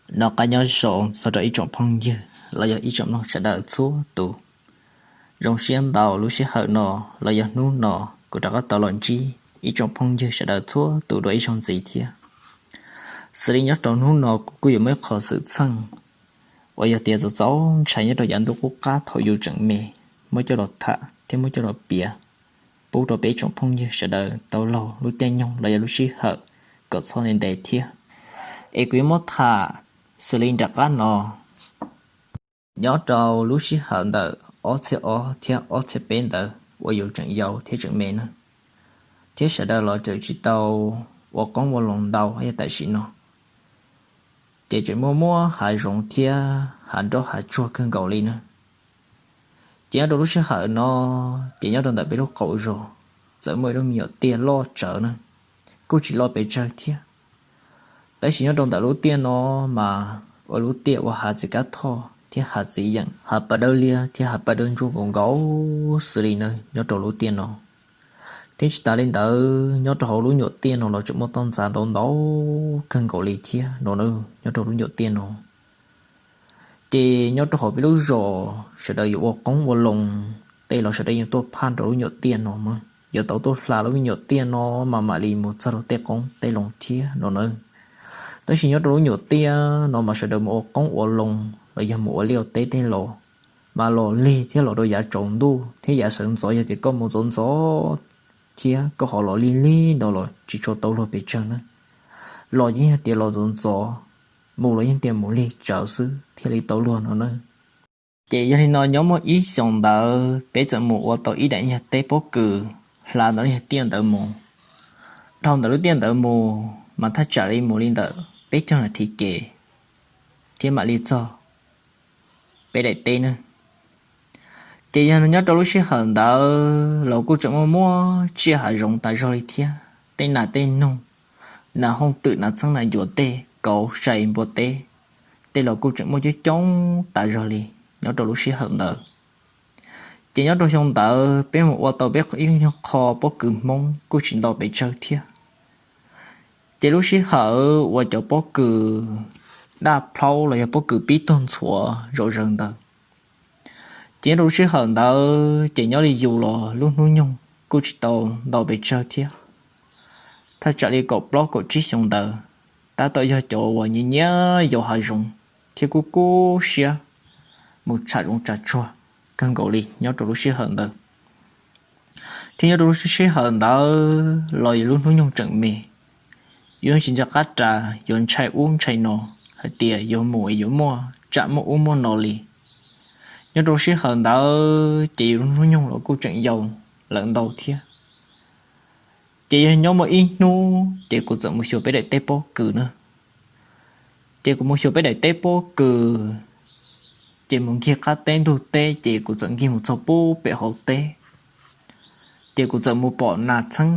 Noj qab nyob zoo txog rau ib tsoom phooj ywg los yog ib tsoom mloog sawv daws txhua tus. Zoo siab ntau lub sij hawm no los yog hnub no kuv rov qab tau los ntsib ib tsoom phooj ywg sawv daws txhua tus dua ib zaug ntxiv thiab. Xws li nyob rau hnub no kuv kuj yuav muaj ib qho xwm txheej uas yog tias txaus txaus ntshai nyob rau yav ntuj qub qab thaum yus tseem me, muab coj los tham thiab muab coj los piav pub rau peb ib tsoom phooj ywg sawv daws tau laug lub caij nyoog los yog lub sij hawm kom txhob ntev ntev thiab. Es kuv yuav muab tham xws li nram qab no, nyob rau lub sij hawm ntawm ob txhiab ob thiab ob txhiab peb ntawd uas yus tseem yau thiab tseem me na, thiab sawv daws los tseem tsis tau ua qoob ua loo ntau yog tam sim no, ces tseem muaj muab hav zoov thiab hav nroj hav tsuag kawg nkaus li na. Ces nyob rau lub sij hawm no, ces nyob rau ntawm peb lub qaum zos txawm muaj ib lub me nyuam tiaj loj tsawv na, kuj tsis loj pes tsawg thiab. Tab sis nyob rau ntawm lub tiaj no mas ua lub tiaj ua hav txiv kab thoj thiab hav txiv yeem, hav paj dawb liab thiab hav paj dawb ntsuab nkaus nkaus xws li na nyob rau lub tiaj no. Thiab tsis tas li ntawd nyob rau hauv lub nyuam tiaj no los tseem muaj toj ntxas ntau ntau kawg nkaus li thiab no na. Nyob rau lub nyuam tiaj no ces nyob rau hauv peb lub zos sawv daws yuav ua qoob ua loo tej los sawv daws yeej tuaj phaj rau lub nyuam tiaj no mas yuav tau tuaj hla lub me nyuam tiaj no mas mam li mus txog rau tej qoob tej loo thiab no na. Tab sis nyob rau lub nyuam tiaj no mas sawv daws mus ua qoob ua loo los yog mus ua liaj teb tej los mas los lig thiab los rau yav tsaus ntuj thiab yav sawv ntxov yog tias koj mus ntxov ntxov thiab koj ho los lig lig no los tsis tshua tau luag pes tsawg na. Los yeej yog tias los ntxov ntxov, mus los yeej tias mus lig tsawv xwb thiaj li tau luag no na. Ces yog li no nyob muaj ib xyoos ntawd peb txawm mus ua tau ib daim yog teb pob kws hla ntawm lub tiaj ntawd mus. Dhau ntawm lub tiaj ntawd mus mas thaj tsam li mus li ntawm peb caug nas this kev thiab mam li txog peb daim teb na. Ces yog nyob rau lub sij hawm ntawd los kuj tseem muaj muab tsiaj hav zoov tas zog li thiab, tej nas tej noog, nas hooj twm nas txheeb nas ncuav tej, kauv sai npua teb, tej los kuj tseem muaj coob coob tas zog li nyob rau lub sij hawm ntawd. Ces nyob rau xyoo ntawd peb mus ua tau peb ib qho pob kws Hmoob kuj tsis ntau pes tsawg thiab. Ces lub sij hawm uas cov pob kws daj plhaub los yog pob kws pib tuag ntxhuav zom zaws ntawd, ces nyob rau lub sij hawm ntawd ces nyob li yus los lub hnub nyoog kuj tsis tau ntau pes tsawg thiab. Thaj tsam li kaum plaub kaum tsib xyoo ntawd, tab tom yog cov uas nyiam nyiam yos hav zoov thiab kub kub siab mus tsham zoov tsham tsuag kawg nkaus li nyob rau lub sij hawm ntawd. Thiab nyob rau lub sij hawm ntawd los yus lub hnub nyoog tseem me, yus yeej tsis nco qab ras yuav ntshai ub ntshai no hais tias yuav mus es yuav muaj tsam muaj ub muaj no li. Nyob rau lub sij hawm ntawd ces yus lub hnub nyoog los kuj tseem yau lawm ntau thiab. Ces yog nyob muaj ib hnub ces kuv txawm mus xyuas peb daim teb pob kws na. Ces kuv mus xyuas peb daim teb pob kws, ces mus ncig qab teb ntug teb ces kuv txawm ncig mus txog pub pem hauv teb. Ces kuv txawm mus pom nas txheeb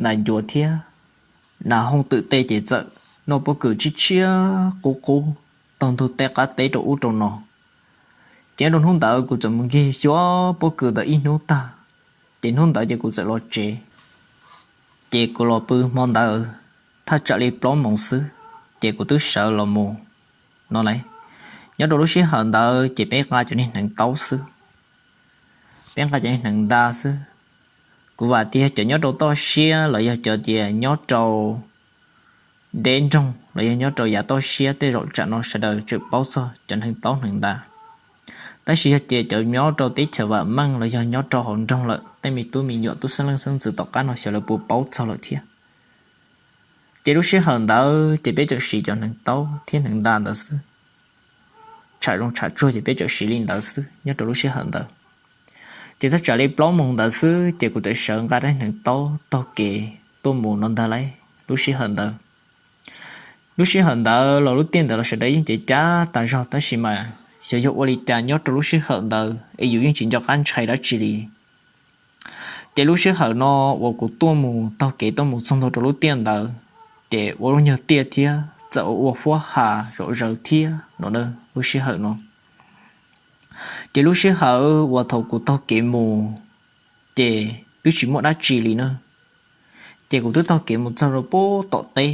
nas ncuav thiab nas hooj twm tej ces txawm noj pob kws tshiab tshiab qub qub taug ntug teb qab teb rau ub rau no. Ces nyob rau hnub ntawd kuv txawm mus ncig xyuas pob kws ntawd ib hnub tag, ces hnub ntawd ces kuv txawm los tsev. Ces kuv los pw hmo ntawd thaj tsam li plaub moos xwb, ces kuv twb sawv los mus no las. Nyob rau lub sij hawm ntawd ces peb nqa cov niag hneev taub xwb, peb nqa cov niag hneev nta xwb. Kuv vam tias yog cov nyob rau toj siab los yog cov tias nyob rau deb nroog los yog nyob rau yav toj siab tej zaum tsam no sawv daws tseem paub txog cov hneev taub hneev nta. Tab sis yog ces cov nyob rau teb chaws vam meej los yog nyob rau hauv nroog lawm tej me tub me nyuam tub xeeb leej xeeb ntxwv tom qab no xyov lawv puas paub txog lawm thiab. Ces lub sij hawm ntawd ces peb txawm siv cov hneev taub thiab hneev nta ntawd xwb, tsham zoov tsham tsuag ces peb txawm siv li ntawd xwb nyob rau lub sij hawm ntawd. Ces thaj tsam li plaub moos ntawd xwb ces kuv txawm sawv nqa daim hneev taub taug kev tuaj mus no ntag lauj. Lub sij hawm ntawd, lub sij hawm ntawd los lub tiaj ntawd los sawv daws yeej cev cab tas zog tab sis mas xyov yog ua li cas nyob rau lub sij hawm ntawd es yus yeej tsis nco qab ntshai dab tsi li. Ces lub sij hawm no uas kuv tuaj mus taug kev tuaj mus txog ntua rau lub tiaj ntawd, ces ua lub nyuag tiaj thiab txawm ua ua huab ha zom zaws thiab no na lub sij hawm no. Ces lub sij hawm uas thaum kuv taug kev mus, ces twb tsis muaj dab tsi li na. Ces kuv twb taug kev mus txog rau pub tom teb,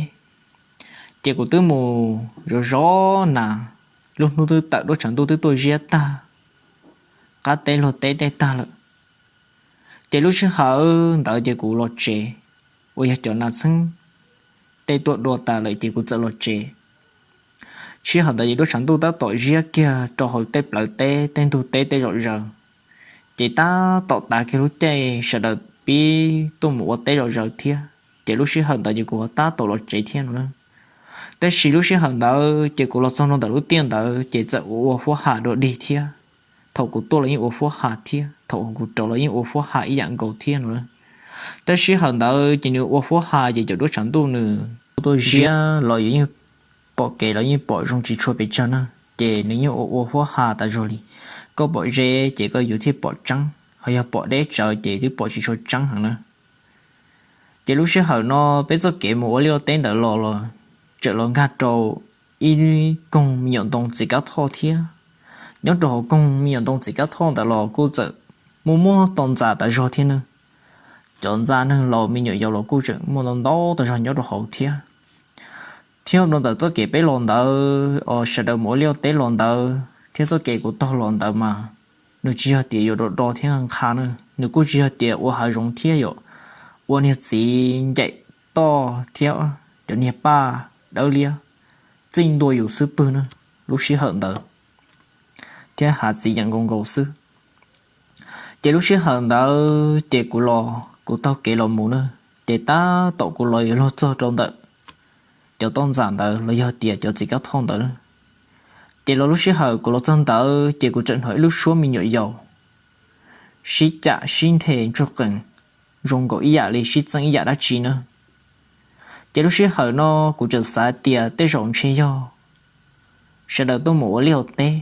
Ces kuv twb mus zov zov nas, lub hnub twb tawm duab tshav ntuj twb tuaj ziab tag, qab teb luag teb tej tag lawm. Ces lub sij hawm ntawd ces kuv los tsev, uas yog cov nas txheeb tej tuaj dua tas lawm ces kuv txawm los tsev. Sij hawm ntawd ces duab tshav ntuj tab tom ziab kiag rau hauv tej plawv teb tej ntug teb tej zom zaws, ces tab tom tav kiag lub caij sawv daws pib tuaj mus ua teb zom zaws thiab, ces lub sij hawm ntawd ces kuv ho tab tom los tsev thiab no na. Tab sis lub sij hawm ntawd ces kuv los txog ntua ntawm lub tiaj ntawd ces txawm ua ua huab ha dua dig thiab. Thaum kuv tuaj los yeej ua huab ha thiab, thaum kuv rov los yeej ua huab ha ib yam nkaus thiab no. Tab sis sij hawm ntawd ces nws ua huab ha ces cov duab tshav ntuj nws tuaj ziab los yus yeej pom kev los yeej pom zoo tsis tshua pes tsawg na, ces nws yeej ua ua huab ha tas zog li. Koj pom ze ces koj yuav thiaj pom tseeb, ho yog pom deb tsawv ces twb pom tsis tshua tseeb heev na. Ces lub sij hawm no peb txoj kev mus ua liaj ua teb ntawd los los tseem los nkag rau ib koog me nyuam ntoo txiv kab thoj thiab. Nyob rau hauv koog me nyuam ntoo txiv kab thoj ntawd los kuj txawm muaj muaj tau ntxas tas zog thiab na. Cov ntxa neeg laus me nyuam yaus los kuj tseem muaj ntau ntau tas zog nyob rau hauv thiab. Thiab rau ntawm txoj kev peb los ntawd, sawv daws mus ua liaj ua teb los ntawd thiab txoj kev kuv taug los ntawd mas nws tsis yog tias yuav do do thiab nqha na, nws kuj tsis yog tias ua hav zoov thiab yom, ua niag txiv ncaim toj thiab cov niag paj dawb liab txij ntua yus xub pwg na, lub sij hawm ntawd thiab hav txiv yeem nkaus nkaus xwb. Ces lub sij hawm ntawd ces kuv los kuv taug kev los mus na, ces tab tom kuv los yuav luag txog rau ntawm cov toj ntxas ntawd los yog tias cov txiv kab thoj ntawd na. Ces los lub sij hawm kuv los txog ntawd ces kuv tseem hnov ib lub suab me nyuam yaus sib cam sib nthe ntsuag qees zoo nkaus ib yam li sib txeeb ib yam dab tsi na. Ces lub sij hawm no kuv tseem xav tias tej zaum ntshe yog sawv daws tuaj mus ua liaj ua teb,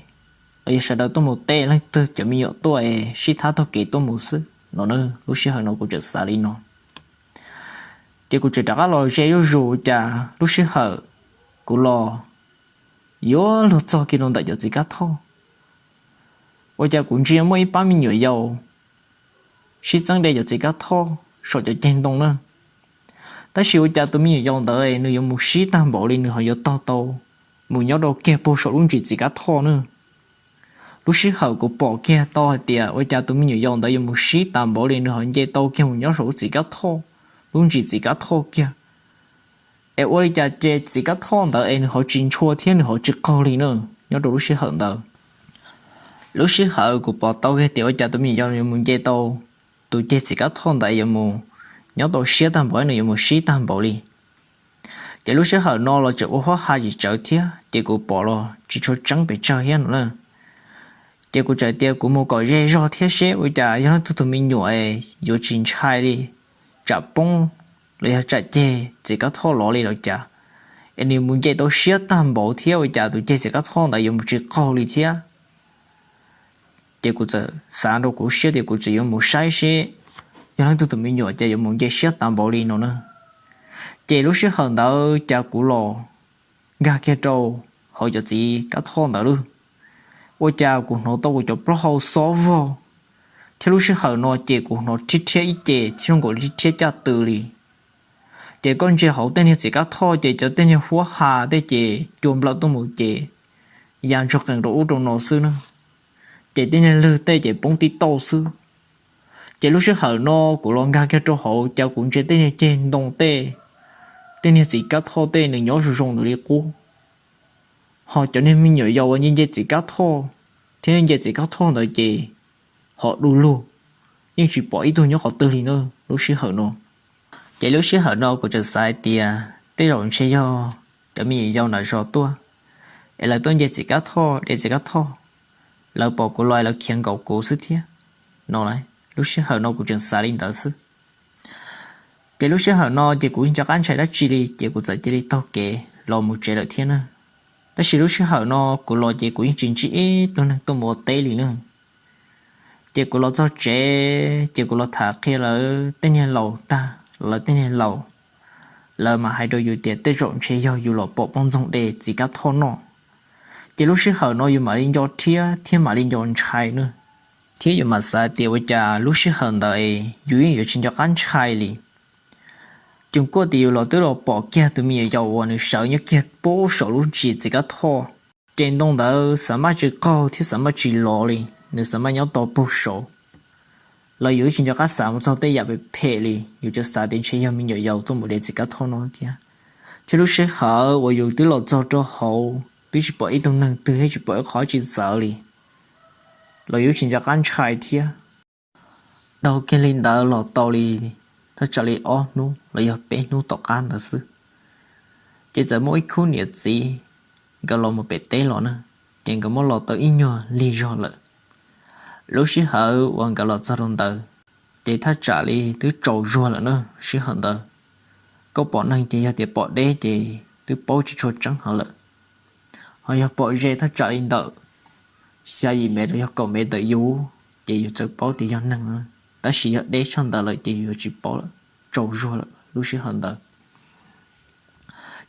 los yog sawv daws tuaj mus teb leej twg cov me nyuam tuaj es sib thab taug kev tuaj mus xwb no na. Lub sij hawm no kuv tseem xav li no. Ces kuv tseem rov qab los ze zuj zus, cas lub sij hawm kuv los yuav luag txog kiag rau ntawm cov txiv kab thoj, ua cas kuv ntsia muaj ib pab me nyuam yaus sib txeeb de cov txiv kab thoj saum cov ceg ntoo na. Tab sis ua cas tus me nyuam yaus ntawd nws yuav mus sib tag npaum li nws ho yuav taug tau mus nyob rau kiag puag saum lub ntsis txiv kab thoj na. Lub sij hawm kuv pom kiag tau hais tias ua cas tus me nyuam yaus ntawd yuav mus sib tas npaum li nws ho nce tau kiag mus nyob saum lub txiv kab thoj, lub ntsis txiv kab thoj kiag. Es ua li cas ces txiv kab thoj ntawd es nws ho tsis ntshua thiab nws ho tsis qaug li na. Nyob rau lub sij hawm ntawd, lub sij hawm kuv pom tau kiag tias ua cas tus me nyuam yaus yuav mus nce tau tus ceg txiv kab thoj ntawd yuav mus nyob tau siab tag npaum, nws yuav mus sib tag npaum li. Ces lub sij hawm no los tseem ua huab ha tsis tsawv thiab ces kuv pom los tsis tshua tseeb pes tsawg thiab no na. Ces kuv txawm tias kuv mus kom ze zog thiab seb ua cas yog leej twg tus me nyuam es yuav tsis ntshai li, tsam poob los yog tsam ceg txiv kab thoj los li los cas, es nws mus nce tau siab tag npaum thiab ua cas tus ceg txiv kab thoj ntawd yuav mus tsis qaug li thiab. Ces kuv txawm xav rau kuv siab tias kuv tseem yuav mus saib seb yog leej twg tus me nyuam ces yuav mus nce siab tas npaum li no na. Ces lub sij hawm ntawd cas kuv los nkag kiag rau hauv cov txiv kab thoj ntawd lawm, ua cas kuv hnov tau kuv cov plaub hau xob vog, thiab lub sij hawm no ces kuv hnov rhiab rhiab ib ce thiab zoo nkaus li rhiab caj tw li. Ces koj ntsia hauv tej niag txiv kab thoj ces cov tej niag huab ha tej ces cua nplawm tuaj mus ces ya ntsuag qees rau ub rau no xwb na. Ces tej niag lwg tej ces poob tib tauj xwb. Ces lub sij hawm no kuv los nkag kiag rau hauv cas kuv ntsia tej niag ceg ntoo tej, tej niag txiv kab thoj tej nws nyob zoo zoo nws li qub, ho cov niag me nyuam yaus uas nce nce txiv kab thoj thiab nce txiv kab thoj ntawd ces ho du lug, yeej tsis pom ib tug nyob qhov twg li na lub sij hawm no. Ces lub sij hawm no kuv tseem xav hais tias tej zaum ntshe yog cov me nyuam yaus nram zos tuaj, es lawv tuaj nce txiv kab thoj de txiv kab thoj, lawv pom kuv los lawv khiav nkaum kuv xwb thiab no. Lub sij hawm no kuv tseem xav li ntawd xwb. Ces lub sij hawm no ces kuv tsis nco qab ntshai dab tsi li ces kuv txawm cia li taug kev los mus tsev lawm thiab na. Tab sis lub sij hawm no kuv los ces kuv yeej tsis ntsib ib tug neeg tuaj mus ua teb li na. Ces kuv los txog tsev ces kuv los tham qhia lawv tej niag laus tag, lawv tej niag laus, lawv mas hais rau yus tias tej zaum ntshe yog yus los pom poj ntxoog de txiv kab thoj noj. Ces lub sij hawm no yus mam li nco thiab thiab mam li nco ntshai na, thiab yus mam xav tias ua cas lub sij hawm ntawd yus yeej yuav tsis nco qab ntshai li. Coom kuaj tias yus los twb los pom kiag tus me nyuam yaus uas nws sawv nyob kiag pem saum lub ntsis txiv kab thoj. Ces ntoo ntawd xav maj tsis qaug thiab xav maj tsis los li, nws xav maj nyob tau puag saud. Los yus tsis nco qab xav mus txog tej yam phem phem li, yus tsuas xav tias ntshe yog me nyuam yaus tuaj mus de txiv kab thoj no thiab. Thiab lub sij hawm uas yus twb los txog rau hauv twb tsis pom ib tug neeg twg thiab tsis pom ib qho tsis txawv li, los yus tsis nco qab ntshai thiab. Dhau kiag li ntawd los tau li thaj tsam li ob hnub los yog peb hnub tom qab ntawd xwb, ces txawm muaj ib khub niam txiv, nkawd los mus pem teb los na, ces nkawd muab los tau ib nyuag lig zog lawm. Lub sij hawm uas nkawd los txog rau ntawd, ces thaj tsam li twb tsaus zuag lawm na. Sij hawm ntawd koj pom neeg ces yog tias pom deb ces twb paub tsis tshua tseeb heev lawm. Ho yog pom ze thaj tsam li ntawm xya yim mev los yog kaum mev ntawm yus, ces yus txawm paub tias yog neeg na. Tab sis yog deb tshaj ntawd lawm ces yus yuav tsis paub lawm, tsaus zuag lawm lub sij hawm ntawd.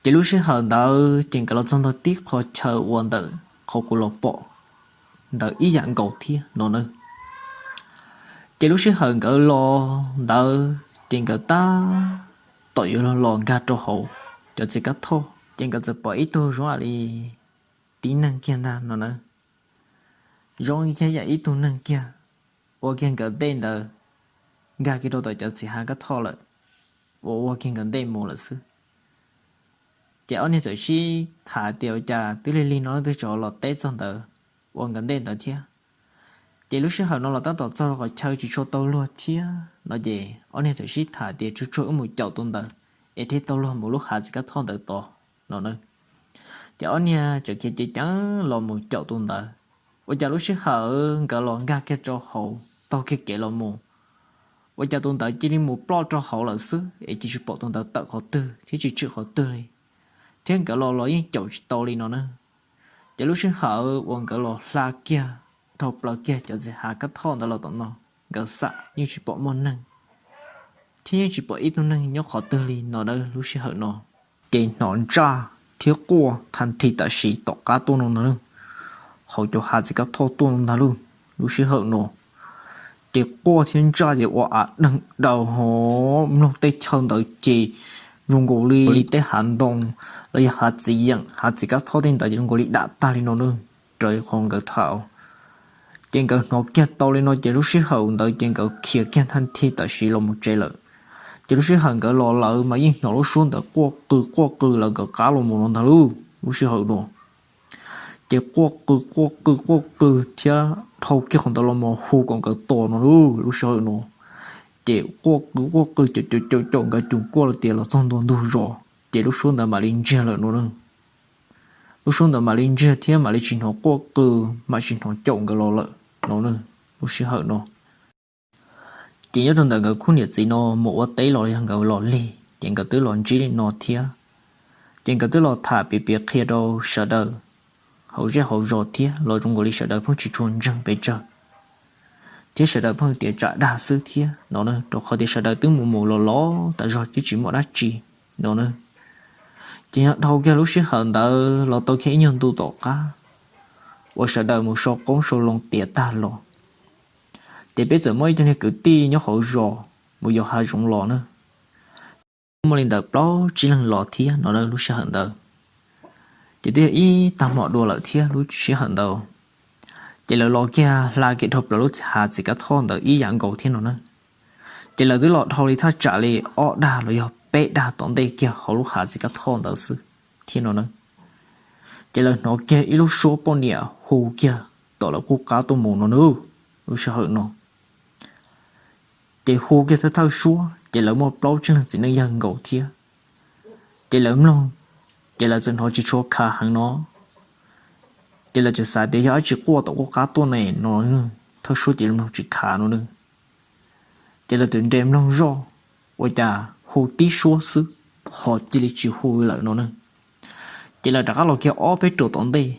Ces lub sij hawm ntawd ces nkawd los txog ntua tib qho chaw uas ntawm qhov kuv los pom ntawd ib yam nkaus thiab no na. Ces lub sij hawm nkawd los ntawd ces nkawd tab tom yuav los nkag rau hauv cov txiv kab thoj, ces nkawd txawm pom ib tug zoo li tib neeg kiag ntag no na. Zoo kiag yam ib tug neeg kiag, ua kiag nkawd ntej ntawd, nkag kiag rau tom cov txiv hav kab thoj lawm, ua ua kiag nkawd ntej mus lawm xwb. Ces ob niag txawm sib tham tias ua cas twb lig lig no leej twg tseem los teb txog ntawd ua nkawd ntej ntawd thiab. Ces lub sij hawm no los tab tom txog qhov chaw tsis tshua tau luag thiab no ces ob niag txawm sib tham tias tsuag tsuag wb mus caum tus ntawd es thiaj tau luag mus lub hav txiv kab thoj ntawd tod no na. Ces ob niag txawm khiav ceev ceev los mus caum tus ntawd. Ua cas lub sij hawm nkawd los nkag kiag rau hauv taug kiag kev los mus, ua cas tus ntawd cia li mus ploj rau hauv lawm xwb es cia tsis pom tus ntawd tawm qhov twg thiab tsis tshwm qhov twg li, thiab nkawd los los yeej caum tsis tau li no na. Ces lub sij hawm uas nkawd los hla kiag dhau plaws kiag cov txiv hav kab thoj ntawd los tom no, nkawd xam yeej tsis pom muaj neeg, thiab yeej tsis pom ib tug neeg nyob qhov twg li no na lub sij hawm no. Ces hnov ntsaj thiab quaj thaj thi tam sim tom qab tuaj no ntag lauj, hauv cov hav txiv kab thoj tuaj no ntag lauj. Lub sij hawm no ces quaj thiab ntsaj ces ua av deeg daws ho mloog tej chaw ntawd ces zoo nkaus li tej hav ntoo los yog hav txiv yeem hav txiv kab thoj tej ntawd ces zoo nkaus li dam tag li no na, raws li qhov nkawd tham. Ces nkawd hnov kiag tau li no ces lub sij hawm ntawd ces nkawd khiav kiag thaj thi tam sim los mus tsev lawm. Ces lub sij hawm nkawd los lawm mas yeej hnov lub suab ntawd quaj qw quaj qw lawv nkawd qab los mus no ntag lauj. Lub sij hawm no ces quaj qw quaj qw quaj qw thiab dhau kiag qhov ntawd los mus hu kom nkawd tos no lauj. Lub sij hawm no ces quaj qw quaj qw caum caum caum nkawd coom kuaj los tias los txog ntua ntug zos ces lub suab ntawd mam li ntsiag lawm no na. Lub suab ntawd mam li ntsiag thiab mam li tsis hnov quaj qw, mam tsis hnov caum nkawd los lawm no na. Lub sij hawm no ces nyob rau ntawm nkawd khub niam txiv no mus ua teb los yog nkawd los lig ces nkawd twb los ntsib li no thiab. Ces nkawd twb los tham piav piav qhia rau sawv daws hauv zej hauv zos thiab los zoo nkaus li sawv daws pheej tsis tshua ntseeg pes tsawg, thiab sawv daws pheej tias tsam dag xwb thiab no na, rau qhov tias sawv daws twb mus mus los los tas zog twb tsis muaj dab tsi no na. Ces yog dhau kiag lub sij hawm ntawd los tau kiag ib nyuag ntu tom qab uas sawv daws mus sau qoob sau loo tiav tag los, ces peb txawm muaj ib co niag kwv tij nyob hauv zos mus yos hav zoov los na. Muaj li ntawm plaub tsib leeg los thiab no na lub sij hawm ntawd. Ces twb yog ib tag hmo dua lawm thiab lub sij hawm ntawd. Ces lawv los kiag hla kiag dhau plaws lub hav txiv kab thoj ntawd ib yam nkaus thiab no na. Ces lawv twb los dhau li thaj tsam li ob dag los yog peb dag tom ntej kiag hauv lub hav txiv kab thoj ntawd xwb thiab no na. Ces lawv hnov kiag ib lub suab poj niam hu kiag tom lawv qub qab tuaj mus no na. Lub sij hawm no ces hu kiag thawj thawj suab ces lawv muaj plaub tsib leeg txiv neej yawg nkaus thiab. Ces lawv mloog, ces lawv txawm hnov tsis tshua khav heev no, ces lawv txawm xav tias yog dab tsi quaj tom qub qab tuaj ne no. Thawj suab ces mloog tsis khav no na. Ces lawv txawm nres mloog zoj, ua cas hu tib suab xwb, ho cia li tsis hu lawm no na. Ces lawv rov qab los kiag ob peb ruam tom ntej,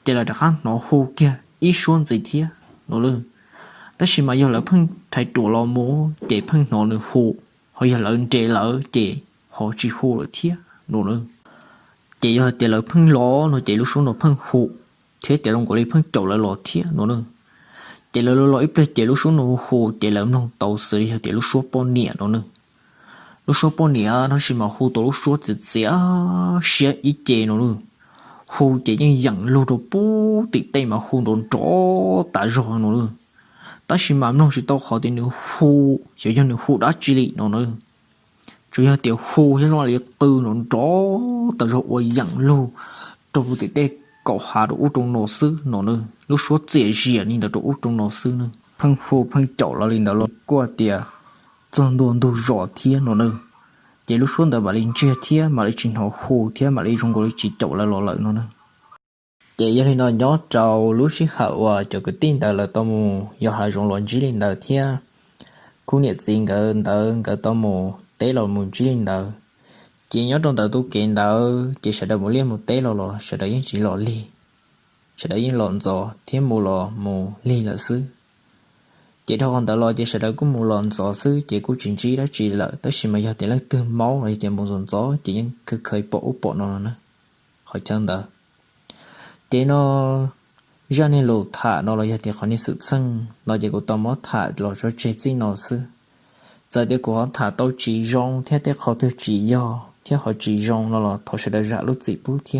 ces lawv rov qab hnov hu kiag ib suab ntxiv thiab no na. Tab sis mas yog lawv pheej thaiv ruam los mus ces pheej hnov nws hu, ho yog lawv nres lawm ces ho tsis hu lawm thiab no na. Ces yog hais tias lawv pheej los no ces lub suab no pheej hu, thiab ces zoo nkaus li pheej caum lawv los thiab no na. Ces lawv los ib pliag ces lub suab no hu ces lawv mloog tau xws li yog tias lub suab poj niam no na. Lub suab poj niam tab sis mas hu tau lub suab txias txias siab ib ce no na. Hu ces yeej yeem lug rau pub tim tej mas hu nrov nrov tas zog no na. Tab sis mas mloog tsis tau qhov tias nws hu, xyov yog nws hu dab tsi li no na. Tsuas yog tias hu thiab zoo li qw nrov nrov tas zog ua yeem lug rau tim tej kaum hav rau ub rau no xwb no na. Lub suab txias zias li ntawd rau ub rau no xwb na. Pheej hu pheej caum los li ntawd los kuj tias txog ntua ntug zos thiab no na. Ces lub suab ntawd mam li ntsiag thiab mam li tsis hnov hu thiab mam li zoo nkaus li tsis caum lawv los lawm no na. Ces yog li no nyob rau lub sij hawm uas cov kwv tij ntawd lawv tau mus yos hav zoov los ntsib li ntawd thiab khub niam txiv nkawd ntawd nkawd tau mus teb los mus ntsib li ntawd. Ces nyob rau ntawm tus kev ntawd ces sawv daws mus liaj mus teb los los sawv daws yeej tsis los lig, sawv daws yeej los ntxov thiab mus los mus lig lawm xwb. Ces dhau qhov ntawd los ces sawv daws kuj mus los ntxov xwb ces kuj tsis ntsib dab tsi lawm, tab sis mas yog tias leej twg maub los yog tias mus ntxov ntxov ces yeej khaws khaws pom ub pom no no na, qhov chaw ntawd. Ces no zaj niag lus tham no los yog tias qhov niag xwm txheej no ces kuv tau muab tham los tso tseg txij no xwb. Txawm tias kuv ho tham tau tsis zoo thiab tej qhov twg tsis yog thiab ho tsis zoo no los thov sawv daws zam lub txim pub thiab.